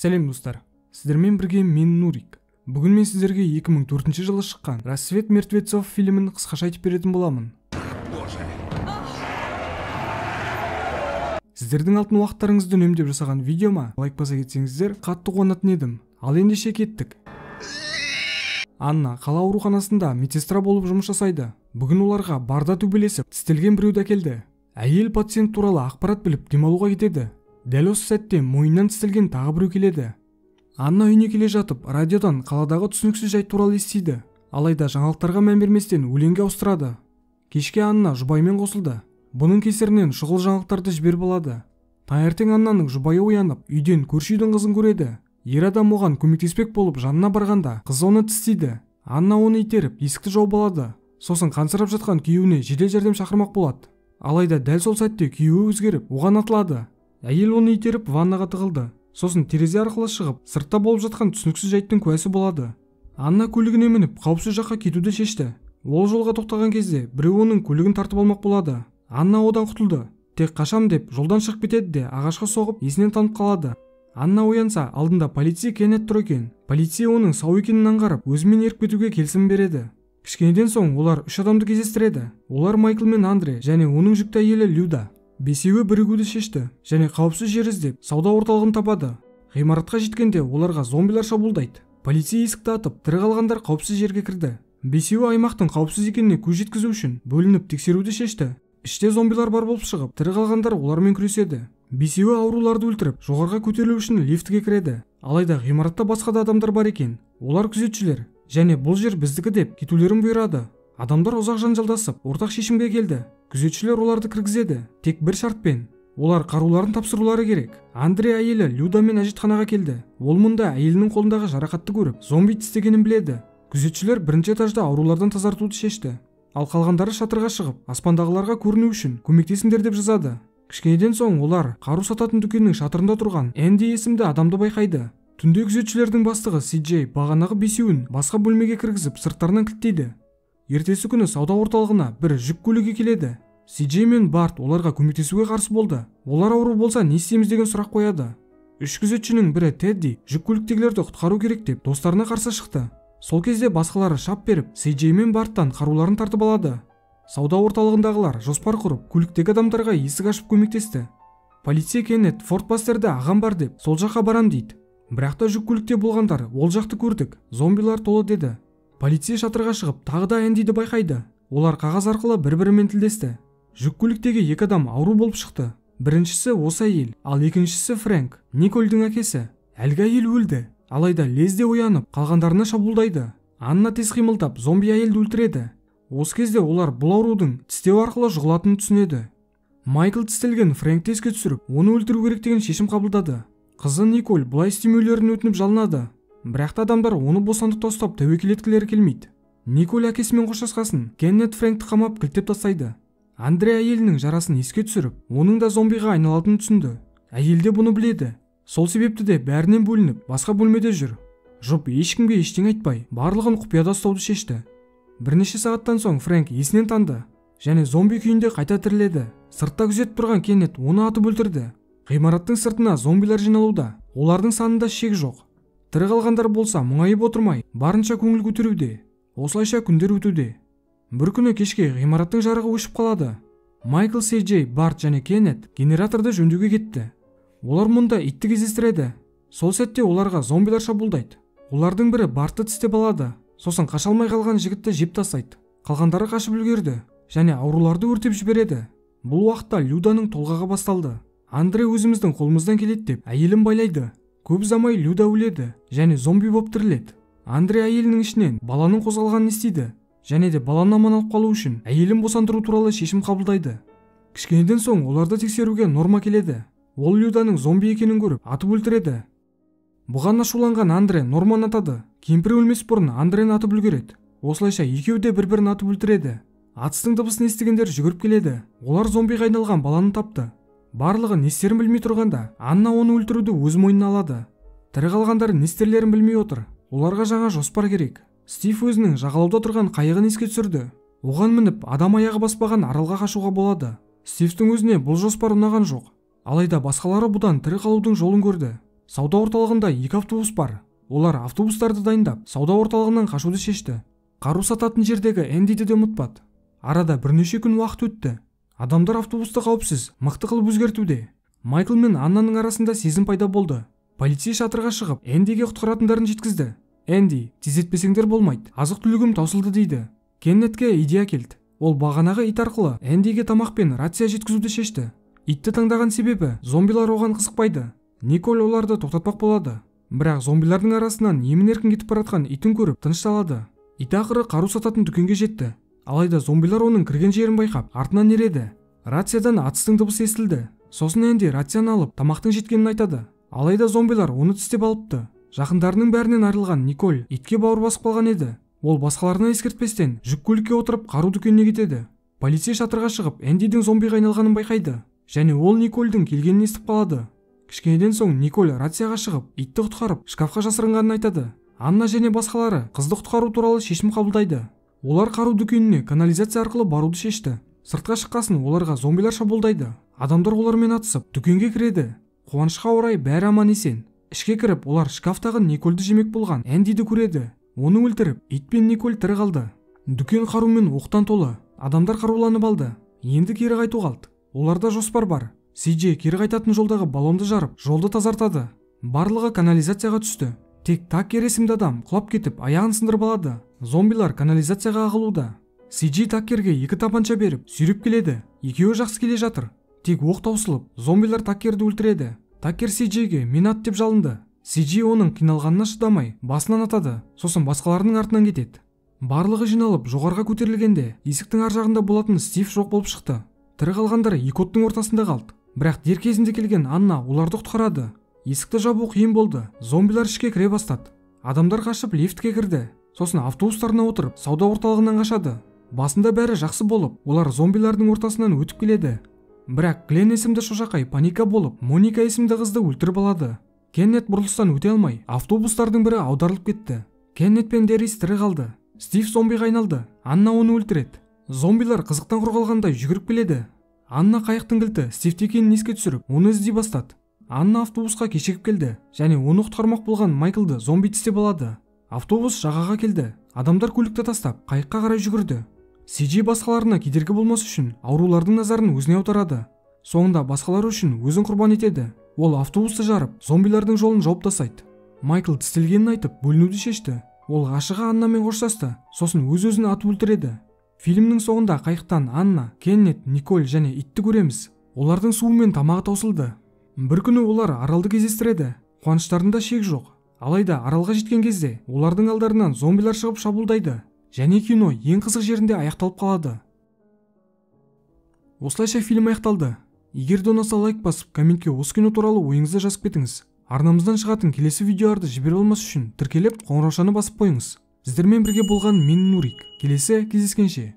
Сәлем достар, сіздермен бірге мен Нурик. Бүгін мен сіздерге 2004 жылы шыққан «Рассвет мертвецов» фильмін қысқаша айтып беретін боламын. Сіздердің алтын уақыттарыңызды үнемдеп жасаған видеома лайк баса кетсеңіздер, қатты қуанатын едім. Ал ендеше кеттік. Анна қала ауруханасында медсестра болып жұмыс жасайды. Бүгін оларға барда төбелесіп, тістелген біреуді әкелді. Әйел пациент туралы ақпарат біліп демалуға кетеді. Дәл осы сәтте мойнынан тістелген тағы біреу келеді. Анна үйіне келе жатып, радиодан қаладағы түсініксіз жайт туралы естиді. Алайда жаңалықтарға мән берместен өлеңге ауыстырады. Кешке Анна жұбайымен қосылды. Бұның кесірінен шұғыл жаңалықтарды жіберіп алады. Таңертең Аннаның жұбайы оянып, үйден көрші үйдің қызын көреді. Ер адам оған көмектеспек болып жанына барғанда, қыз оны тістейді. Анна оны итеріп, есікті жауып алады. Сосын қансырап жатқан күйеуіне жедел жәрдем шақырмақ болады. Алайда дәл сол сәтте күйеуі өзгеріп, оған атылады. Әйел оны итеріп, ваннаға тығылды. Сосын терезе арқылы шығып, сыртта болып жатқан түсініксіз жайттың куәсі болады. Анна көлігіне мініп, қауіпсіз жаққа кетуді шешті. Ол жолға тоқтаған кезде, біреу оның көлігін тартып алмақ болады. Анна одан құтылды. Тек қашам деп жолдан шығып кетеді де, ағашқа соғып, есінен танып қалады. Анна оянса, алдында полицей Кеннет тұр екен. Полицей оның сау екенін аңғарып, өзімен еріп кетуге келісім береді. Кішкенеден соң олар үш адамды кездестіреді. Олар Майкл мен Андре және оның жүкті әйелі Люда. Бесеуі бірігуді шешті және қауіпсіз жер іздеп сауда орталығын табады. Ғимаратқа жеткенде оларға зомбилар шабуылдайды. Полицей есікті атып, тірі қалғандар қауіпсіз жерге кірді. Бесеуі аймақтың қауіпсіз екеніне көз жеткізу үшін бөлініп тексеруді шешті. Іште зомбилар бар болып шығып, тірі қалғандар олармен күреседі. Бесеуі ауруларды өлтіріп, жоғарыға көтерілу үшін лифтіге кіреді. Алайда ғимаратта басқа да адамдар бар екен. Олар күзетшілер және бұл жер біздікі деп кетулерін бұйырады. Адамдар ұзақ жанжалдасып, ортақ шешімге келді. Күзетшілер оларды кіргізеді, тек бір шартпен. Олар қаруларын тапсырулары керек. Андре әйелі Людамен әжетханаға келді. Ол мұнда әйелінің қолындағы жарақатты көріп, зомби тістегенін біледі. Күзетшілер бірінші этажда аурулардан тазартуды шешті. Ал қалғандары шатырға шығып, аспандағыларға көріну үшін көмектесіңдер деп жазады. Кішкенеден соң олар қару сататын дүкеннің шатырында тұрған Энди есімді адамды байқайды. Түнде күзетшілердің бастығы Си-Джей бағанағы бесеуін басқа бөлмеге кіргізіп, сырттарынан кілттейді. Ертесі күні сауда орталығына бір жүк көлігі келеді. Си-Джей мен Барт оларға көмектесуге қарсы болды. Олар ауру болса не істейміз деген сұрақ қояды. Үш күзетшінің бірі Тедди жүк көліктегілерді құтқару керек деп достарына қарсы шықты. Сол кезде басқалары шап беріп, Си-Джей мен Барттан қаруларын тартып алады. Сауда орталығындағылар жоспар құрып, көліктегі адамдарға есік ашып көмектесті. Полицей Кеннет Форт Бастерде ағам бар деп сол жаққа барам дейді. Бірақ та жүк көлікте болғандар ол жақты көрдік, зомбилар толы деді. Полицей шатырға шығып, тағы да Эндиді байқайды. Олар қағаз арқылы бір-бірімен тілдесті. Жүк көліктегі екі адам ауру болып шықты. Біріншісі осы әйел, ал екіншісі Фрэнк, Никольдің әкесі. Әлгі әйел өлді. Алайда лезде оянып, қалғандарына шабуылдайды. Анна тез қимылдап, зомби әйелді өлтіреді. Осы кезде олар бұл аурудың тістеу арқылы жұғылатынын түсінеді. Майкл тістелген Фрэнкті еске түсіріп, оны өлтіру керек деген шешім қабылдады. Қызы Николь бұлай істемеулерін өтініп жалынады. Бірақ та адамдар оны бостандықта ұстап тәуекел еткілері келмейді. Николь әкесімен қоштасқасын, Кеннет Фрэнкті қамап кілттеп тастайды. Андре әйелінің жарасын еске түсіріп, оның да зомбиға айналатынын түсінді. Әйел де бұны біледі. Сол себепті де бәрінен бөлініп, басқа бөлмеде жүр. Жұп ешкімге ештеңе айтпай, барлығын құпияда ұстауды шешті. Бірнеше сағаттан соң Фрэнк есінен танды және зомби күйінде қайта тіріледі. Сыртта күзетіп тұрған Кеннет оны атып өлтірді. Ғимараттың сыртына зомбилар жиналуда. Олардың санында шек жоқ. Тірі қалғандар болса мұңайып отырмай, барынша көңіл көтеруде. Осылайша күндер өтуде. Бір күні кешке ғимараттың жарығы өшіп қалады. Майкл, Си-Джей, Барт және Кеннет генераторды жөндеуге кетті. Олар мұнда итті кездестіреді. Сол сәтте оларға зомбилар шабуылдайды. Олардың бірі Бартты тістеп алады. Сосын қаша алмай қалған жігітті жеп тастайды. Қалғандары қашып үлгерді және ауруларды өртеп жібереді. Бұл уақытта Люданың толғағы басталды. Андре өзіміздің қолымыздан келеді деп әйелін байлайды. Көп ұзамай Люда өледі және зомби болып тіріледі. Андре әйелінің ішінен баланың қозғалғанын естиді және де баланы аман алып қалу үшін әйелін босандыру туралы шешім қабылдайды. Кішкенеден соң оларды тексеруге Норма келеді. Ол Люданың зомби екенін көріп, атып өлтіреді. Бұған ашуланған Андре Норманы атады. Кемпір өлмес бұрын Андрені атып үлгереді. Осылайша екеуі де бір-бірін атып өлтіреді. Атыстың дыбысын естігендер жүгіріп келеді. Олар зомбиға айналған баланы тапты. Барлығы не істерін білмей тұрғанда, Анна оны өлтіруді өз мойнына алады. Тірі қалғандар не істерлерін білмей отыр. Оларға жаңа жоспар керек. Стив өзінің жағалауда тұрған қайығын еске түсірді. Оған мініп, адам аяғы баспаған аралға қашуға болады. Стивтің өзіне бұл жоспар ұнаған жоқ. Алайда басқалары бұдан тірі қалудың жолын көрді. Сауда орталығында 2 автобус бар. Олар автобустарды дайындап, сауда орталығынан қашуды шешті. Қару сататын жердегі Эндиді де ұмытпады. Арада бірнеше күн уақыт өтті. Адамдар автобусты қауіпсіз, мықты қылып өзгертуде. Майкл мен Аннаның арасында сезім пайда болды. Полицей шатырға шығып, Эндиге құтқаратындарын жеткізді. Энди, тездетпесеңдер болмайды, азық-түлігім таусылды дейді. Кеннетке идея келді. Ол бағанағы ит арқылы Эндиге тамақ пен рация жеткізуді шешті. Итті таңдаған себебі зомбилар оған қызықпайды. Николь оларды тоқтатпақ болады. Бірақ зомбилардың арасынан емін-еркін кетіп баратқан итін көріп тынышталады. Ит ақыры қару сататын дүкенге жетті. Алайда зомбилар оның кірген жерін байқап, артынан ереді. Рациядан атыстың дыбысы естілді. Сосын Энди рацияны алып, тамақтың жеткенін айтады. Алайда зомбилар оны тістеп алыпты. Жақындарының бәрінен айырылған Николь итке бауыр басып қалған еді. Ол басқаларына ескертпестен жүк көлікке отырып қару дүкеніне кетеді. Полицей шатырға шығып, Эндидің зомбиға айналғанын байқайды. Және ол Никольдің келгенін естіп қалады. Кішкенеден соң Николь рацияға шығып, итті құтқарып, шкафқа жасырынғанын айтады. Анна және басқалары қызды құтқару туралы шешім қабылдайды. Олар қару дүкеніне канализация арқылы баруды шешті. Сыртқа шыққасын оларға зомбилар шабуылдайды. Адамдар олармен атысып, дүкенге кіреді. Қуанышқа орай бәрі аман есен. Ішке кіріп, олар шкафтағы Никольді жемек болған Эндиді көреді. Оны өлтіріп, ит пен Николь тірі қалды. Дүкен қарумен оқтан толы. Адамдар қаруланып алды. Енді кері қайту қалды. Оларда жоспар бар. Си-Джей кері қайтатын жолдағы баллонды жарып, жолды тазартады. Барлығы канализацияға түсті. Тек Такер есімді адам құлап кетіп, аяғын сындырып алады. Зомбилар канализацияға ағылуда. Си-Джей Такерге 2 тапанша беріп, сүйреп келеді. Екеуі жақсы келе жатыр. Тек оқ таусылып, зомбилар Такерді өлтіреді. Такер Си-Джейге мен ат деп жалынды. Си-Джей оның қиналғанына шыдамай, басынан атады, сосын басқаларының артынан кетеді. Барлығы жиналып, жоғарыға көтерілгенде, есіктің ар жағында болатын Стив жоқ болып шықты. Тірі қалғандар екі оттың ортасында қалды. Бірақ дер кезінде келген Анна оларды құтқарады. Есікті жабу қиын болды. Зомбилар ішке кіре бастады. Адамдар қашып лифтке кірді. Сосын автобустарына отырып, сауда орталығынан қашады. Басында бәрі жақсы болып, олар зомбилардың ортасынан өтіп келеді. Бірақ Глен есімді шошақай паника болып, Моника есімді қызды өлтіріп алады. Кеннет бұрылыстан өте алмай, автобустардың бірі аударылып кетті. Кеннет пен Дерис тірі қалды. Стив зомбиға айналды. Анна оны өлтіреді. Зомбилар қызықтан құр қалғандай жүгіріп келеді. Анна қайықтың кілті Стивте екенін еске түсіріп, оны іздей бастады. Анна автобусқа кешігіп келді және оны құтқармақ болған Майклды зомби тістеп алады. Автобус жағаға келді. Адамдар көлікті тастап, қайыққа қарай жүгірді. Си-Джей басқаларына кедергі болмас үшін аурулардың назарын өзіне аударады. Соңында басқалары үшін өзін құрбан етеді. Ол автобусты жарып, зомбилардың жолын жауып тастайды. Майкл тістелгенін айтып, бөлінуді шешті. Ол ғашығы Аннамен қоштасты, сосын өз-өзін атып өлтіреді. Фильмнің соңында қайықтан Анна, Кеннет, Николь және итті көреміз. Олардың суы мен тамағы таусылды. Бір күні олар аралды кездестіреді. Қуаныштарында шек жоқ. Алайда аралға жеткен кезде олардың алдарынан зомбилар шығып шабуылдайды. Және кино ең қызық жерінде аяқталып қалады. Осылайша фильм аяқталды. Егер де ұнаса лайк басып, комментке осы кино туралы ойыңызды жазып кетіңіз. Арнамыздан шығатын келесі видеоларды жіберіп алмас үшін тіркеліп, қоңыраушаны басып қойыңыз. Сіздермен бірге болған мен Нурик. Келесі кездескенше.